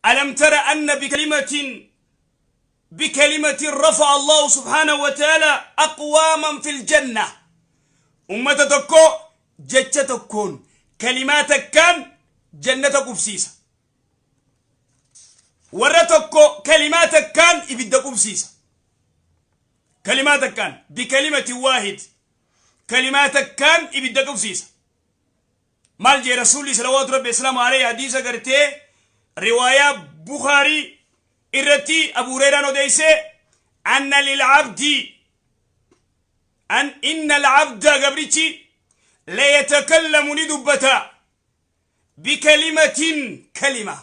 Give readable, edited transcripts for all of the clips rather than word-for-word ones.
Alam tara anna bikalimatin bikalimatin rafa'a Allahu subhaanahu wa ta'ala aqwaaman fil janna. Ummata tokko jecha tokkoon, kalimaa takkaan jannata qubsiisa. Warra tokko kalimaa takkaan ibidda qubsiisa. Kalimaa takkaan, bikalimatin waahid, kalimaa takkaan ibidda qubsiisa. Maal jee Rasuulli salawaatu rabbi islaamu alayhi? Hadiisa gartee riwaayaa Bukaarii irratti Abu Hurayraan odeeyse, anna lil'abdi an inna al'abda, gabrichi, layatakallamu, ni dubbata, bikalimatin, kalima,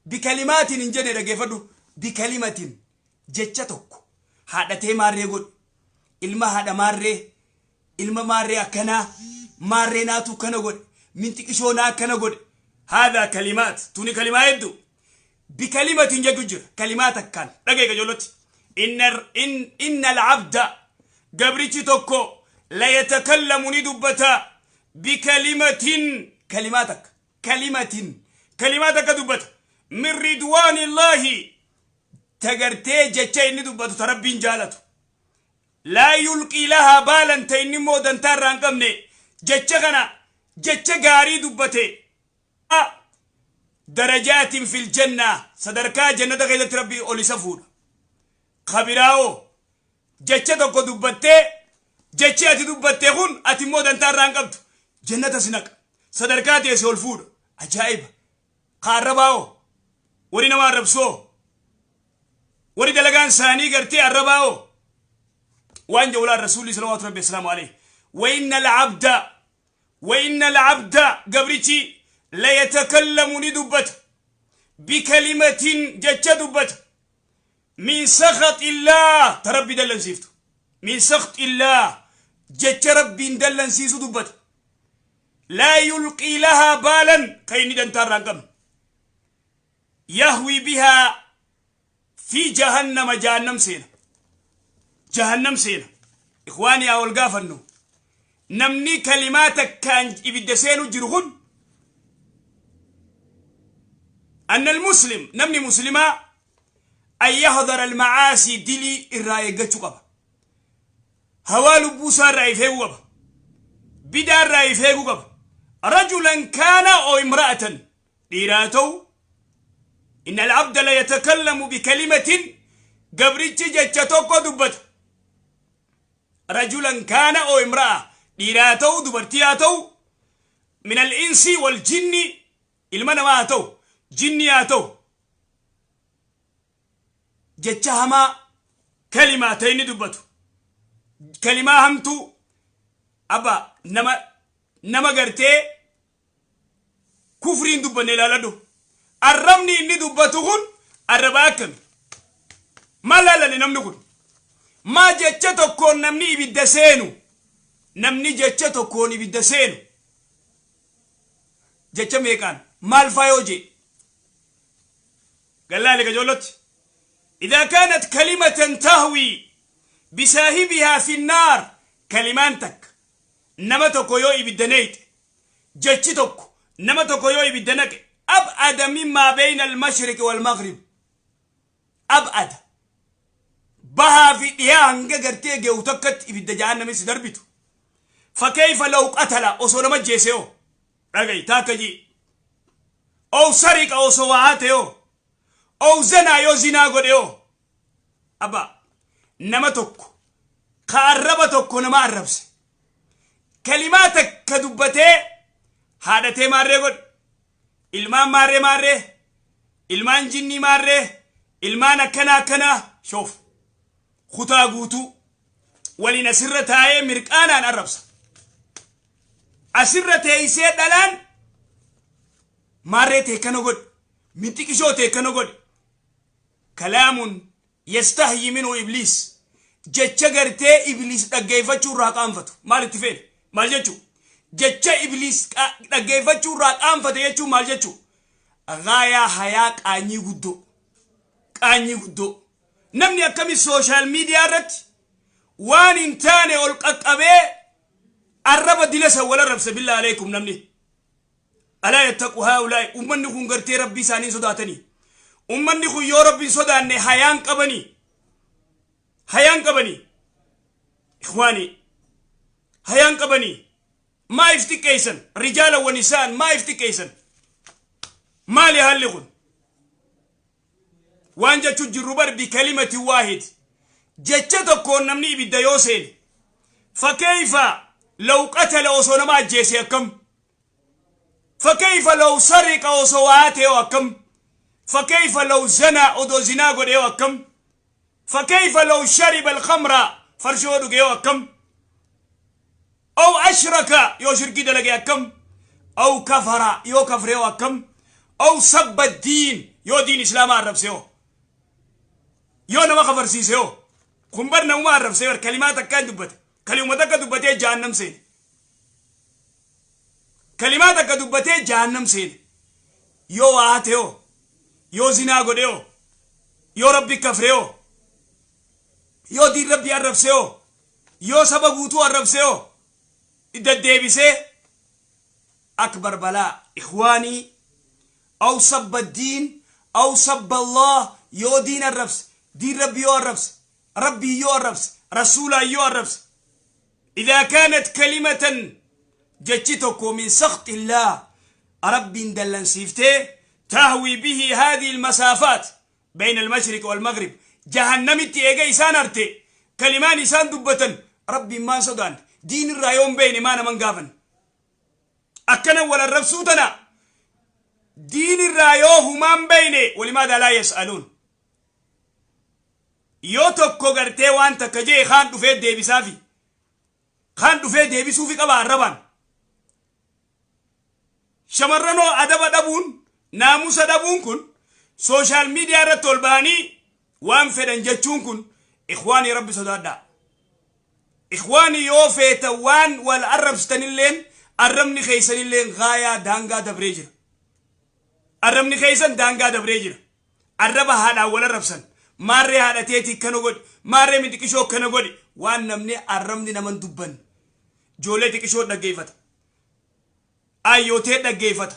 bikalimaatin hin jenne, dhageeffadhu, bikalimatin, jecha tokko, haadhatee maarree godhu, ilma haadha maarree, ilma maarree akkanaa, maarree naatu akkana godhe, minxiqishoo naa akkana godhe. Haadha kalimaat tuni kalimaa hedduu bikalimatin jedhu jira, kalimaa takkaan. Dhagee qajoolotti, inna al'abda, gabrichi tokko, layatakallamu, ni dubbata, bikalimatin, kalimaa takka, kalimatin, kalimaa takka dubbata, min ridwaanillaahi, tagartee jecha inni dubbatu ta Rabbiin jaalatu, laa yulqii lahaa baalan, ta inni immoo dantaa irraa hin qabne, jecha kana, jecha gaarii dubbate, darajaatin fil jannaa, sadarkaa jannata keessatti Rabbii ol isa fuudha. Kabiraa'oo jecha tokko dubbattee, jechi ati dubbatte kun ati immoo dantaa irraa hin qabdu, jannata si naqa, sadarkaa ta'e si ol fuudha. Ajaa'iba! Ka arrabaa'oo, warri nama arrabsoo, warri dalagaan isaanii gartee arrabaa'oo, waan jawlaan Rasuulli salawaatu rabbi asalaamu alayhi, wa inna al'abda, wa inna al'abda, gabrichi, layatakallamu, ni dubbata, bikalimatin, jecha dubbata, min sakhaxi illaah, ta Rabbi dallansiiftu, min sakxi illaah, jecha Rabbiin dallansiisu dubbata, laa yulqii lahaa baalan, ka inni dantaa irraa hin qabne, yahwi bihaa fi jahannama, jahannam seena, jahannam seena. Ikhwaani, haa wal gaafannu. Namni kalimaa takkaan ibidda seenu jiru kun, anna almuslim, namni muslimaa, an yahdara almacaasii, dilii irraa eeggachuu qaba, hawaa lubbuu isaa irraa if eeguu qaba, bidaa irraa if eeguu qaba, rajulan kaana o imra'atan, dhiiraa ta'u. Inna al'abda la yatakallamu bikalimatin, gabrichi jecha tokko dubbata, rajulan kaana o imra'a, dhiiraa ta'u, dubartii haa ta'u, min al-insi wal jinni, ilma namaa haa ta'u, jinni haa ta'u, jecha hamaa, kalimaa ta'e inni dubbatu, kalimaa hamtuu. Abba, nama gartee kufriin dubbanne ilaaladhu. Arrabni inni dubbatu kun arraba akkami? Maal laallanne namni kun? Maa jecha tokkoon namni ibidda seenu? Namni jecha tokkoon ibidda seenu jecha meeqaan, maal faa yoo jee? Gallaali qajoollotti. Idaa kaanat kalimatan tahwii bisaahibihaa fi naar, kalimaan takka nama tokko yoo ibidda neeyxe, jechi tokko nama tokko yoo ibidda naqe, ab'ada mimmaa bayna al-mashriqi wal maghrib, ab'ada, bahaa fi dhiyaa hanga gartee ge'u takkatti ibidda jahannami si darbitu. Fakkeeyfa law qatala, osoo nama jeese hoo? Dhagayi taakka jii. Ow sariqa, osoo waa hate hoo? Ow zanaa, yoo zinaa godhe hoo? Abba, nama tokko ka arraba tokko nama arrabse, kalimaa takka dubbatee, haadhatee maarree godhe, ilmaan maarree maarree, ilmaan jinnii maarree, ilmaan akkanaa akkanaa, shoof kutaa guutuu waliin asirra taa'ee mirqaanaan arrabsa. Asirra teeysee dhalaan maarree ta'e kana godhe, minxiqishoo ta'e kana godhe, kalaamun yastahyi minhu ibliis, jecha gartee Ibliis dhaggeeffachuu irraa qaanfatu. Maal itti feene? Maal jechuu? Jecha Ibliis dhaggeeffachuu irraa qaanfate jechuun maal jechuu? Gaayaa hayaa, qaanyii guddoo, qaanyii guddoo. Namni akkami social media irratti waan hin taane ol qaqqabee arraba dila san wal arrabse? Billaa aleekum, namni alaa yattaqu haa'ulaa'i, ummanni kun gartee Rabbii isaanii sodaatanii? Ummanni kun yoo Rabbiin sodaanne hayaan qabanii, hayaan qabanii, ikhwaanii, hayaan qabanii. Maa if xiqqeessan? Rijaala wa nisaan, maa if xiqqeessan? Maali haalli kun? Waan jechu jirru bar بكلمة واحد, jecha tokkoon namni ibidda yoo seene, فكيف لو قتل, osoo nama ajjeese akkam? فكيف لو سرق, osoo waa ta'e akkam? فكيف لو زنى, odoo zinaa godhe akkam? فكيف لو شرب الخمر, farshoo dhuge akkam? أو أشرك, yoo shirkii dalage akkam? أو كفر, yoo kafre akkam? أو سب الدين, yoo diin islaamaa arrabse, yoo nama kafarsiise? Yoo kun bar namuma arrabse bar, kalimaa takkaan dubbate, kalimuma takka dubbatee jahannam seene. Kalimaa takka dubbatee jahannam seene. Yoo waa hate, yoo zinaa godhe, yoo Rabbi kafre, yoo diin Rabbi arrabse, yoo saba guutuu arrabse, deddeebisee, أكبر بلاء إخواني. أو سب الدين أو سب الله, yoo diin arrabse, diin Rabbi yoo arrabse, Rabbii yoo arrabse, rasuulaa yoo arrabse. إذا كانت كلمة, jechi tokko, من سخط الله, Rabbiin dallansiiftee, تهوي به هذه المسافات بين المشرق والمغرب, jahannamitti eega isaan arte, kalimaan isaan dubbatan, Rabbiin maan sodaan? Diin irraa yoon beeyne maa naman gaafan? Akkana wal arrabsuu tana diin irraa yoo humaan beeyne, ولماذا لا يسألون? Yoo tokko gartee waan takka jee, kaan dhufee deebisaafi, kaan dhufee deebisuufi qaba arrabaan. Shamarranoo, adaba dhabuun, naamusa dhabuun kun, social media irratti ol ba'anii waan fedhan jechuun kun, ikhwaanii, Rabbi sodaadhaa. Ikhwaanii, yoo feeta waan wal arrabsitanilleen, arrabni keeysanilleen gaayaa daangaa dabree jira. Arrabni keeysan daangaa dabree jira. Arraba haadhaan wal arrabsan, maarree haadhateetii kana godhi, maarree mixiqishoo kana godhi, waan namni arrabni naman dubban, ijoollee xiqishoo dhaggeeffata, ayyootee dhaggeeffata,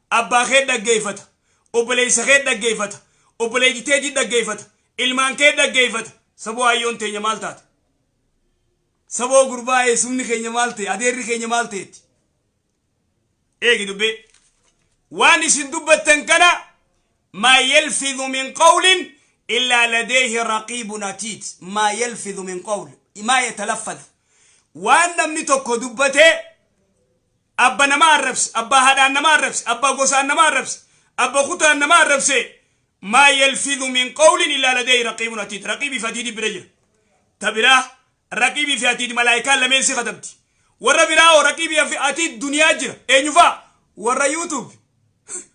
abbaa kee dhaggeeffata, obboleessa kee dhaggeeffata, obboleettiteetii dhaggeeffata, ilmaan kee dhaggeeffata. Saboo, ayyoon teenya maal taate? Saboo, gurbaa, eessumni keenya maal ta'e? Adeerri keenya maal ta'etti? Eegi dubbee waan isin dubbattan kana. ما يلفظ من قول إلا لديه رقيب عتيد. ما يلفظ من قول, ما يتلفظ, waan namni tokko dubbate, abba nama arrabse, abba haadhaan nama arrabse, abba gosaan nama arrabse, abba kutaan nama arrabse, ما يلفظ من قول إلا لديه رقيب عتيد. Raqiibii fi atiidi bira jira. Ta biraa, raqiibii fi atiid malaayikaan lameen si katabdi. Warra biraa hoo? Raqiibii fi atiid duniyaa jira. Eenyufaa? Warra YouTube,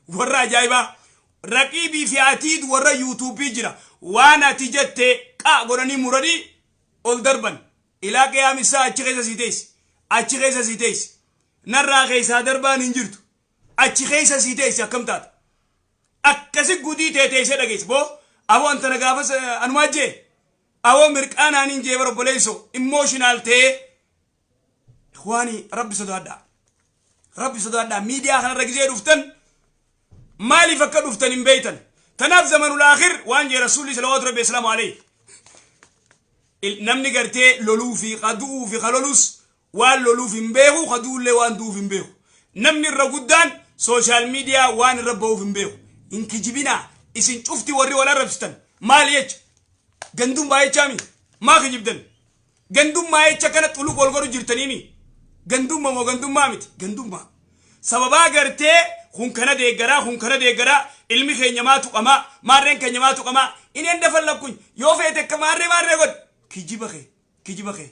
warra ajaa'ibaa. Raqiibii fi atiid warra YouTubeii jira. Waan ati jette qaa godhanii muranii ol darban. Ilaa qiyaamisaa achi keessa sii teessi, achi keessa sii teessi. Narraa keessaa darbaan hin jirtu. Achi keessa sii teessi. Akkam taata? Akkasi gudii tee teessee dhageesse. Boo aboo, antana gaafas anumaa jee, aboo mirqaanaan hin jee bara, obboleesso, emotional ta'ee. Ikhwaanii, Rabbi sodaadhaa, Rabbi sodaadhaa. Miidiyaa kanarra gizee dhuftan maaliif akka dhuftan hin beeytan. Tanaaf زمن الآخر waan jee Rasuulli صلوات Rabbi وسلامه عليه, namni gartee loluu fi kadu'uu fi kalolus waan loluuf hin beeku, kadu'ullee waan du'uuf hin beeku. Namni irra guddaan social media waan irra ba'uuf hin beeku. Hin kijibinaa. Isin cufti warri wal arrabsitan maali jecha? Gandummaa jechaami. Maa kijibdan? Gandummaa jecha kana xuluq wal godhu jirtaniimi. Gandummaa moo gandummaa miti? Gandummaa. Sababaa gartee kun kana deeggaraa, kun kana deeggaraa, ilmi keenya maa tuqamaa, maarreen keenya maa tuqamaa? Inni endafallakkuñ yoo feete akka maarree maarree godhe. Kijiba kee, kijiba kee,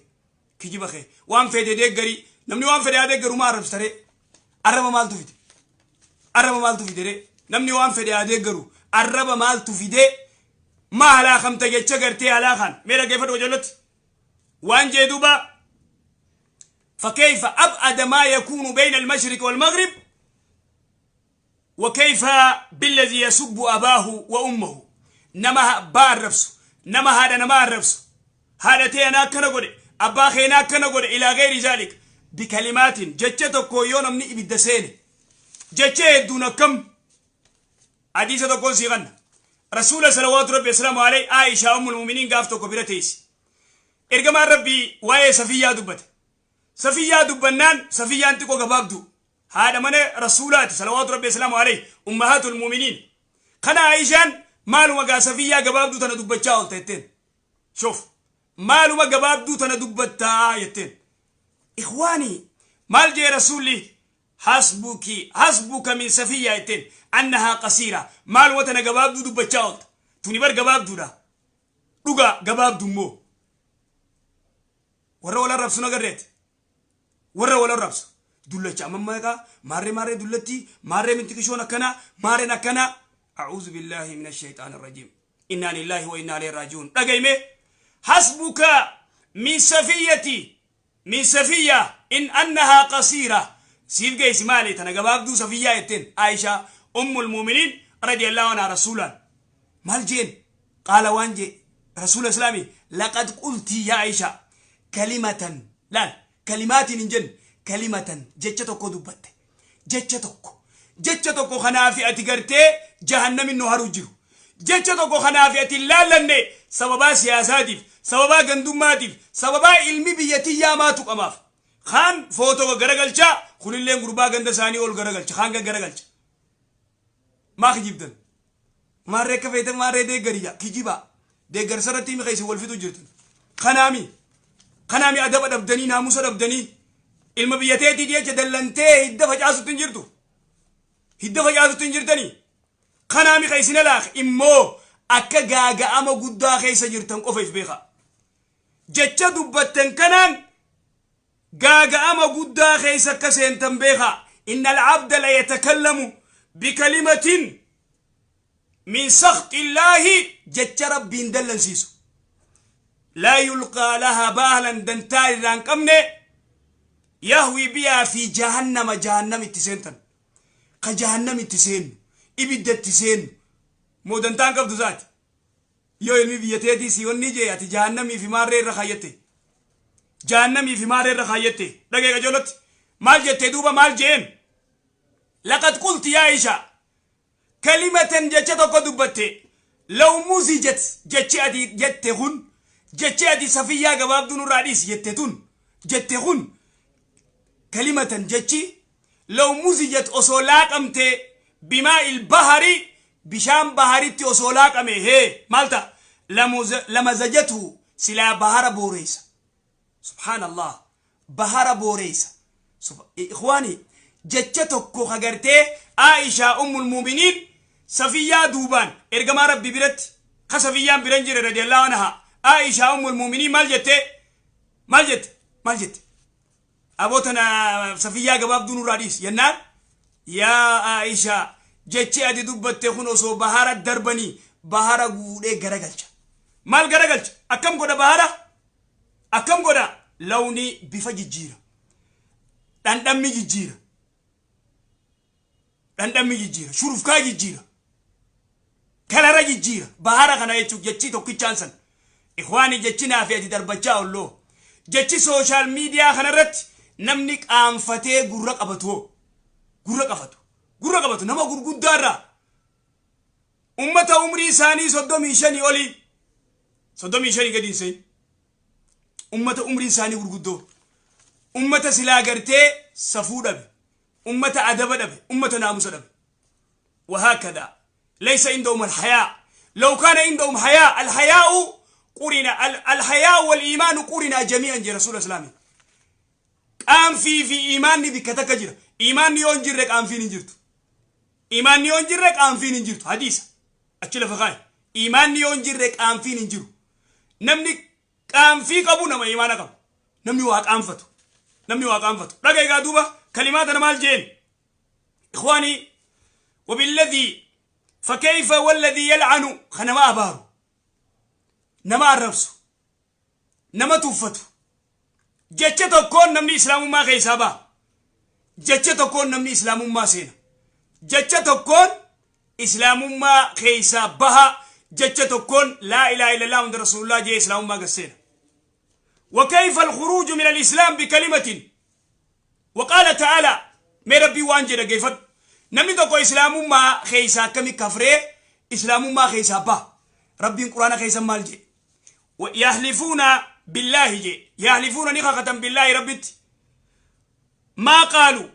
kijiba kee. Waan feete deeggarii. Namni waan fedhe haa deeggaru. Maa arrabsitaree? Arraba maaltu fide? Arraba maaltu fide ree? Namni waan fedhe haa deeggaru, arraba maaltu fide? Maa halaakamta jecha gartee halaakaan? Mee dhaggeeffadhu wajallotti waan jee duuba. فكيف أبعد ما يكون بين المشرق والمغرب، وكيف بالذي يسب أباه وأمه؟ نما بار رفسه، نما هذا نما رفسه، هذا تينا كنا قولي، أبا خينا كنا قولي، إلى غير ذلك بكلمات. Jecha tokko yoo namni ibidda seene, jecha hedduun akkam? Hadiisa tokkoon sii kanna. Rasuula salawaatu rabbi asalaamu alayhi Aishaa ummul mu'miniin gaaf tokko bira teessi. Ergamaan Rabbii waa'ee Safiyyaa dubbate. Safiyyaa dubbannaan Safiyyaan xiqqoo gabaabduu. Haadha mana Rasuulaati salawaatu rabbi asalaamu alayhi ummahaatul mu'miniin. Kana Aishaan maaluma gaa Safiyyaa gabaabduu tana dubbachaa oolta jetteen. Shoof maaluma gabaabduu tana dubbattaa jetteen. Ikhwaanii, maal jee Rasuulli? Hasbuki, hasbuka min Safiyyaa jetteen, annahaa qasiira. Maaluma tana gabaabduu dubbachaa oolta. Tuni bar gabaabduudha. Dhugaa gabaabdu immoo. Warra wal arrabsu nagarreeti. Warra wal arrabsu. Dullacha amma meeqaa maarree maarree dullattii maarree mintiqishoon akkanaa maarreen akkanaa. A'uuzu billaahi mina shayxaani rajiim. Innaa lillaahi wa innaa ilayhi raaji'uun. Dhagayime, hasbuka min safiyyati min safiyya in annahaa qasiira. Siif geessi maali tana gabaabduu Safiyyaa jetteen Aishaa ummul mu'miniin radiyallahu anhaa rasuulaan. Maal jeen? Qaala, waan jee rasuula islaamii, laqad qultii yaa Aishaa kalimatan. Laal, kalimaatiin hin jenne, kalimatan, jecha tokko dubbatte, jecha tokko, jecha tokko kanaafi ati gartee jahannamin nu haru jiru, jecha tokko kanaafi ati hin laallanne sababaa siyaasaatiif, sababaa gandummaatiif, sababaa ilmi biyya tiyyaa maatu qamaaf kaan footoo garagalchaa, kunilleen gurbaa ganda isaanii ol garagalcha, kaan gaggaragalcha. Maa kijibdan? Maarree akka feetan maarree deeggariya kijibaa deeggarsa irratti himi keessi wal fixu jirtan. Kanaami adaba dhabdanii, naamusa dhabdanii, ilma biyya teetii jecha dallantee hidda facaasutti hin jirtu, hidda facaasutti hin jirtanii. Kanaami ka isin alaaq immoo akka gaaga'ama guddaa keessa jirtan qofa if beeka. Jecha dubbattan kanaan gaaga'ama guddaa keessa akka seentan beeka. Inna alcabda la yatakallamu bikalimatin min sakxi illaahi, jecha Rabbiin dallansiisu, laa yulqaa lahaa baahlan, dantaa irraa hin qabne, yahwi bihaa fi jahannama, jahannam itti seentan. Ka jahannam itti seennu, ibidda itti seennu moo dantaa hin qabdu zaati. Yoo ilmi biyya teetii si wanni jee ati jahannamii fi maarree irra kaayyatte, jahannamii fi maarree irra kaayyatte. Dhagee qajeelatti maal jette duuba? Maal jeen? Laqad qulti yaa Aisha kalimatan, jecha tokko dubbatte, law muzijat, jechi ati jette kun, jechi ati Safiyyaa gabaabduu nurraa dhiisi jette tun, jette kun, kalimatan, jechi, law muzijat, osoo laaqamte, bimaa'il bahari, bishaan baharitti osoo laaqame hee maal ta'a? Lamazajatu, silaa bahara booreessa. Subhaanallah, bahara booreessa. Ikhwaani, jecha tokko kagartee Aishaa ummul muuminiin Safiyyaa duubaan ergamaa Rabbi biratti ka Safiyyaan biran jire radiyallahu anha, Aishaa ummul muuminiin maal jette? Maal jette? Maal jette? Aboo tana Safiyyaa gabaabduu nurraa dhiisi jennaan, yaa Aishaa, jechi ati dubbatte kun osoo bahara darbanii bahara guudhee garagalcha. Maal garagalcha? Akkam godha bahara? Akkam godha? Lawnii bifa jijjiira, dhandhammi jijjiira, dhandhammi jijjiira, shurufkaa jijjiira, kalara jijjiira bahara kana jechuun jechi tokkichaan san. Ikhwaani, jechi naafi ati darbachaa olloo, jechi social media kanarratti namni qaanfatee gurra qabatu hoo, gurra qabatu, gurra qabatu, nama gurguddaarraa ummata umrii isaanii 35 olii, 35 gadi hin sehin, ummata umrii isaanii gurguddoo, ummata silaa gartee safuu dhabe, ummata adaba dhabe, ummata naamusa dhabe. وهكذا ليس عندهم الحياء. لو كان عندهم حياء، الحياء قرن، الحياء والإيمان قرنا جميعا جي رسول الإسلام. Qaanfii fi iimaanni bikka takka jira. Iimaanni yoo hin jirre qaanfiin hin jirtu. Iimaanni yoo hin jirre qaanfiin hin jirtu. Hadiisa achi lafa kaaye. Iimaanni yoo hin jirre qaanfiin hin jiru. Namni qaanfii qabu nama iimaana qabu. Namni waa qaanfatu, namni waa qaanfatu. Dhaga egaa duuba kalimaa tana maal jeen? Ikhwaanii, wabilladii fakayfa walladii yal'anu, ka nama abaaru, nama arrabsu, nama tuffatu. Jecha tokkoon namni islaamummaa keessaa ba'a, jecha tokkoon namni islaamummaa seena. Jecha tokkoon islaamummaa keessaa baha, jecha tokkoon laa ilaaha illallah hunda rasuulullah jee islaamummaa gad seena. وكيف الخروج من الإسلام بكلمة؟ وقال تعالى، mee Rabbii waan jedha geeffadhu. Namni tokko islaamummaa keessaa akkami kafree Islaamummaa keessaa ba'a. Rabbiin Quraana keessa maal jedhe? Yahlifuuna billaahi jedhe. Yahlifuuna ni kakatan billaahi Rabbitti. Maa qaalu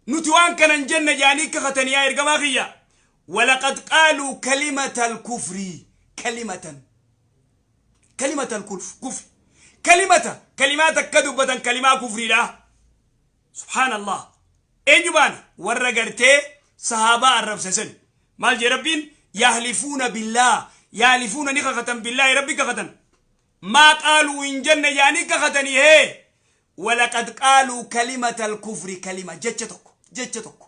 nuti waan kana hin jenne jedhanii kakatan yaa ergamaa kiyya. Walaqad qaaluu kalimatal kufrii kalimatan. Kalimatal kufri. Kalimata kalimaa takka dubbatan kalimaa kufriidha. Subhaanallah. Eenyu baana? Warra gartee sahaabaa arrabse san. Maal jee Rabbiin? Yahlifuuna billaah. Yahlifuuna ni kakatan billaahi Rabbi kakatan. Maa qaaluu hin jenne jedhanii kakatanii hee. Walaqad qaaluu kalimatal kufri kalima jecha tokko jecha tokko.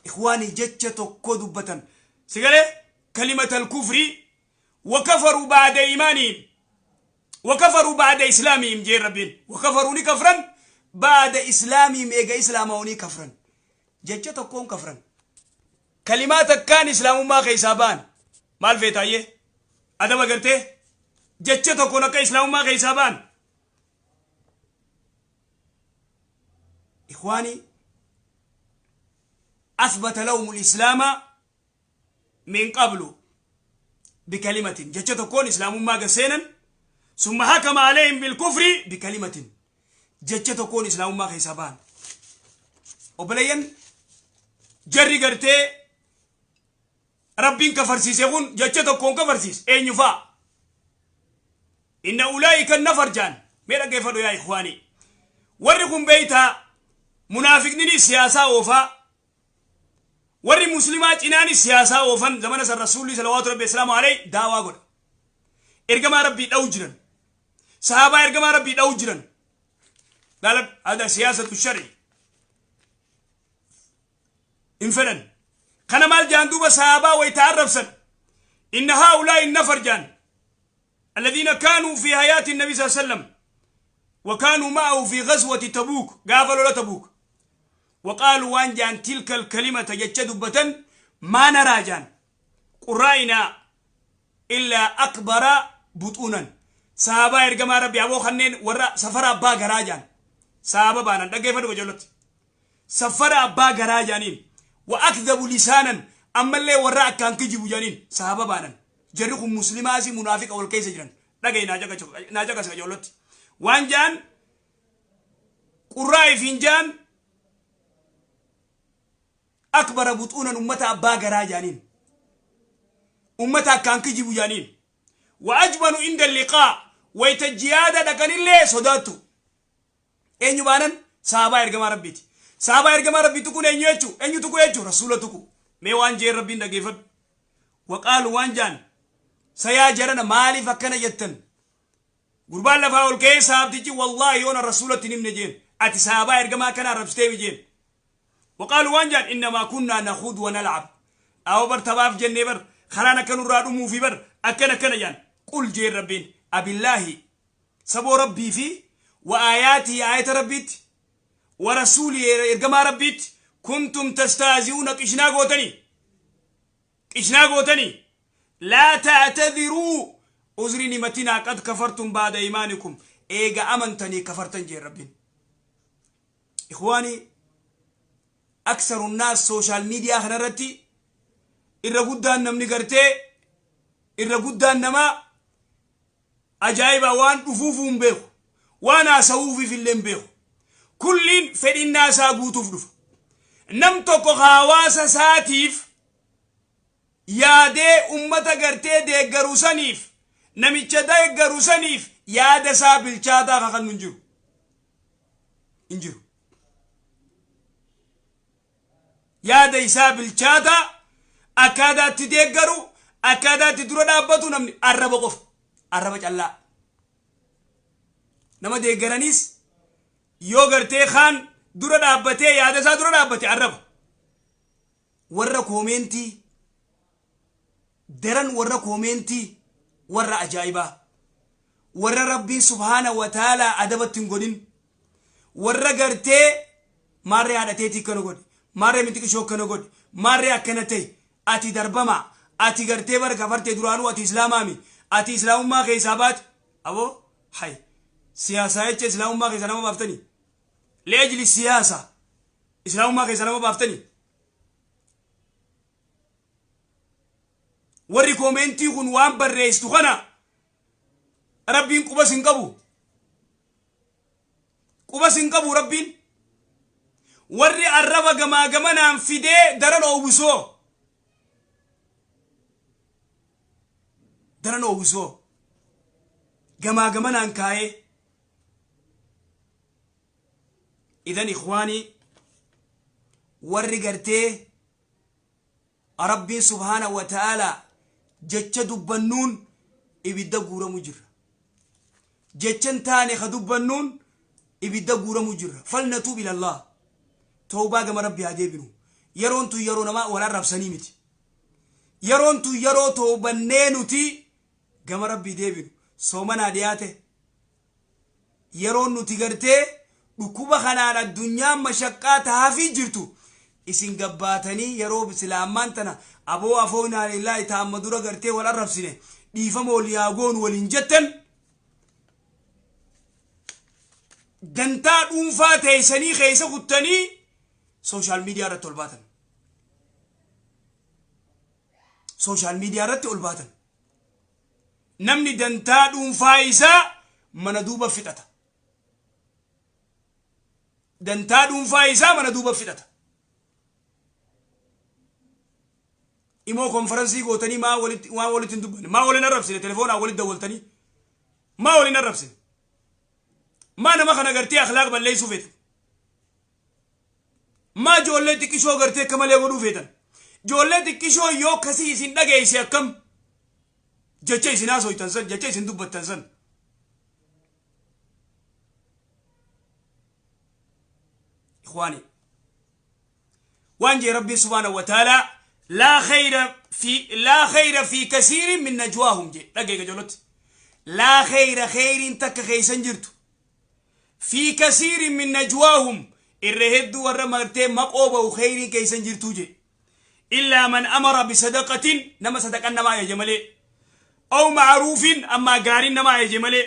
Ikhwaanii jecha tokko dubbatan. Sigalee kalimatal kufri wakafaruu ba'da iimaanihim wakafaruu ba'da islaamihim jeen Rabbiin. Wakafaruu ni kafran ba'da islaamihim eega islaama'uu kafran. Jecha tokkoon kafran. Kalimaa takkaan islaamummaa keessaa ba'an. Maal feetaayyee? Adaba gartee? Jecha tokkoon akka islaamummaa keessaa ba'an. Ikhwaanii أثبت لهم الإسلام من قبل بكلمة جتة تكون إسلام ما قسينا ثم حكم عليهم بالكفر بكلمة جتة تكون إسلام ما خيسابان وبلين جري قرتي ربين كفرسيس يقول جتة تكون كفرسيس أين يفا إن أولئك النفر جان ميرا كيف يا إخواني ورقم بيتا منافقني سياسة وفا warri muslimaa cinaanis siyaasaa oofan zamana san rasuulli salawaatu rabbi islaamu alayhi daawaa godha. Ergamaa rabbii dha'u jiran. Sahaabaa ergamaa rabbii dha'u jiran. Laalan hada siyaasatu shar'i. Hin fedhan. Kana maal jaan duuba sahaabaa wayta arrabsan. Inna haa'ulaa'i nafar jaan. الذين كانوا في حياة النبي صلى الله عليه وسلم وكانوا معه في غزوة تبوك قافلوا لا تبوك وقالوا وان جان تلك الكلمة جتدبة ما نرى جان قرائنا إلا أكبر بطونا صحابة إرقما ربي أبو خنين ورا سفر أبا غراجان صحابة بانا دقيفة وجلت سفر أبا غراجانين وأكذب لسانا أما اللي ورا كان كجيب جانين صحابة بانا جرخ مسلماسي منافق أول كيس جران دقي ناجا سجولت وان جان قرائي فنجان أكبر بطونا أمتا أبا غراجانين أمتا كان كجيب جانين وأجبن عند اللقاء ويتجيادة دكان اللي صداتو أين يبانن صحابة إرقما ربيتي صحابة إرقما ربي تكون أين يجو أين يتكو يجو رسولة تكو ميوان جير ربين دقيفت وقالوا وان جان سياجرنا مالي فكنا جتن قربان لفاول كي صحابتي والله يونا رسولة نمنا جين أتي صحابة إرقما كان ربستي جين وقالوا وان جان إنما كنا نخوض ونلعب أو بر تباف جنة بر خلانا كانوا رادمو في بر أكنا كنا جان قل جير ربين أبي الله سبو ربي في وآياتي آية ربيت ورسولي إرقما ربيت كنتم تستهزئون قشنا قوتني قشنا قوتني لا تعتذروا أزرني متنا قد كفرتم بعد إيمانكم إيجا أمنتني كفرتن جير ربين. إخواني أكثر الناس social media خنرتي إرى قدان نمني قرتي إرى قدان نما أجايبا وان أفوفهم بيخو وانا سوفي في اللين بيخو كلين فإن الناس أقوتو فلوف نمتوكو خواسا ساتيف yaadee ummata gartee deeggaruu saniif namicha deeggaruu saniif yaada isaa bilchaataa kakannu hin jiru. Hin jiru. Yaada isaa bilchaataa akkaataatti deeggaru akkaataatti dura dhaabbatu namni arraba qofa. Arraba callaa. Nama deeggaraniis yoo gartee kaan dura dhaabbatee yaada isaa dura dhaabbate arraba. Warra koomeentii daran warra koomeentii warra ajaa'ibaa warra rabbiin subhaana wa ta'aalaa adabatti hin godhin warra gartee maarree haadhateetii akkana godhi maarree mitiqishoo akkana godhi maarree akkana ta'e ati darbama ati gartee bara kafartee duraanuu ati islaamaami ati islaamummaa keessaa baate aboo hay siyaasaa jecha islaamummaa keessaa nama baaftanii leejli siyaasa islaamummaa keessaa nama baaftanii. Warri koomentii kun waan barreessitu kana Rabbiin qubas hin qabu. Qubas hin qabu Rabbiin. Warri arraba gamaa gamanaan fidee daran oowwisoo. Daran oowwisoo. Gamaa gamanaan kaayee. Idan ikhwaanii, warri gartee Rabbiin subhaana wa ta'aalaa jecha dubbannuun ibidda guuramu jirra. Jecha hin taane ka dubbannuun ibidda guuramu jirra. Falnatuub ilallah. Tawbaa gama Rabbi haa deebinu. Yeroon tun yeroo namaa wal arrabsanii miti. Yeroon tun yeroo toobannee nuti gama Rabbii deebinu. Soomanaa dhiyaate. Yeroon nuti gartee dhukkuba kanaan addunyaan mashaqqaa tahaafii jirtu, isin gabbaatanii yeroo silaa ammaan tana aboo afoo inaa lillaahi ta amma dura gartee wal arrabsine dhiifama walii haa goonu waliin jettan, dantaa dhuunfaa teessanii keessa kuttanii sooshaal miidiyaa irratti ol baatan. Sooshaal miidiyaa irratti ol baatan. Namni dantaa dhuunfaa isaa mana duuba fixata. Dantaa dhuunfaa isaa mana duuba fixata. Imoo konferansii gootanii maa walitti waan walitti hin dubbanne, maa waliin arrabsine, telefoonaan walitti dawwaltanii maa waliin arrabsine, maa nama kana gartee akhlaaq balleessuu feetan, maa ijoollee xiqqishoo gartee akka malee godhuu feetan? Ijoollee xiqqishoo yoo akkasii isin dhageesse akkam? Jecha isin haasoytan san, jecha isin dubbattan san. Ikhwaani, waan jee Rabbiin subhaanahu wa ta'aalaa, laa khayra fi kasiirin min najwaahum jee. Dhaggeega jolotti, laa khayra, khayriin takka keeysan jirtu, fi kasiirin min najwaahum, irra hedduu warra martee maqoo ba'u khayriin keeysan jirtuu jee, illaa man amara bisadaqatin, nama sadaqan nama ajaje malee, aw ma'ruufin, ammaa gaariin nama ajaje malee,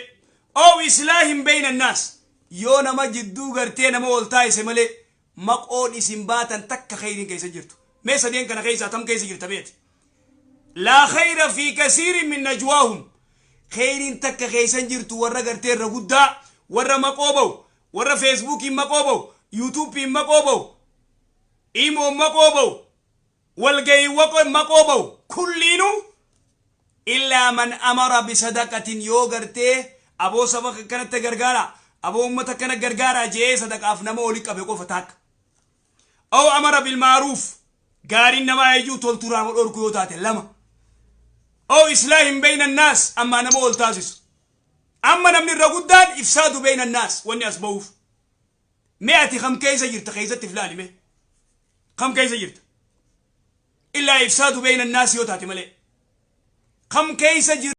aw islaahin bayna annaas, yoo nama jidduu gartee nama wal taasise malee, maqoon isin baatan takka khayriin keessa jirtu. Mee sadeen kana keessaa tam keessa jirta beeti? Laa khayra fi kasiirin min najwaahum, khayriin takka keessan jirtu warra gartee irra guddaa warra maqoo ba'u, warra Feesbuukiin maqoo ba'u, Yuutuubiin maqoo ba'u, imoon maqoo ba'u, walgahii maqoo ba'u kulliinuu, illaa man amara bisadaqatin, yoo gartee aboo saba kanatti gargaara, aboo ummata kana gargaara jee sadaqaaf nama oli qabe qofa takka, aw amara bilmaaruuf, gaariin nama ajajuu, toltuu nama dhorku yoo taate lama, aw islaahin bayna annaas, ammaa nama ol taasisu. Amma namni irra guddaan ifsaadu bayna annaas wanni as ba'uuf. Mee ati kam keessa jirta? Keessatti if laali. Mee kam keessa jirta? Illaa ifsaadu bayna annaas yoo taate malee kam keessa jirta?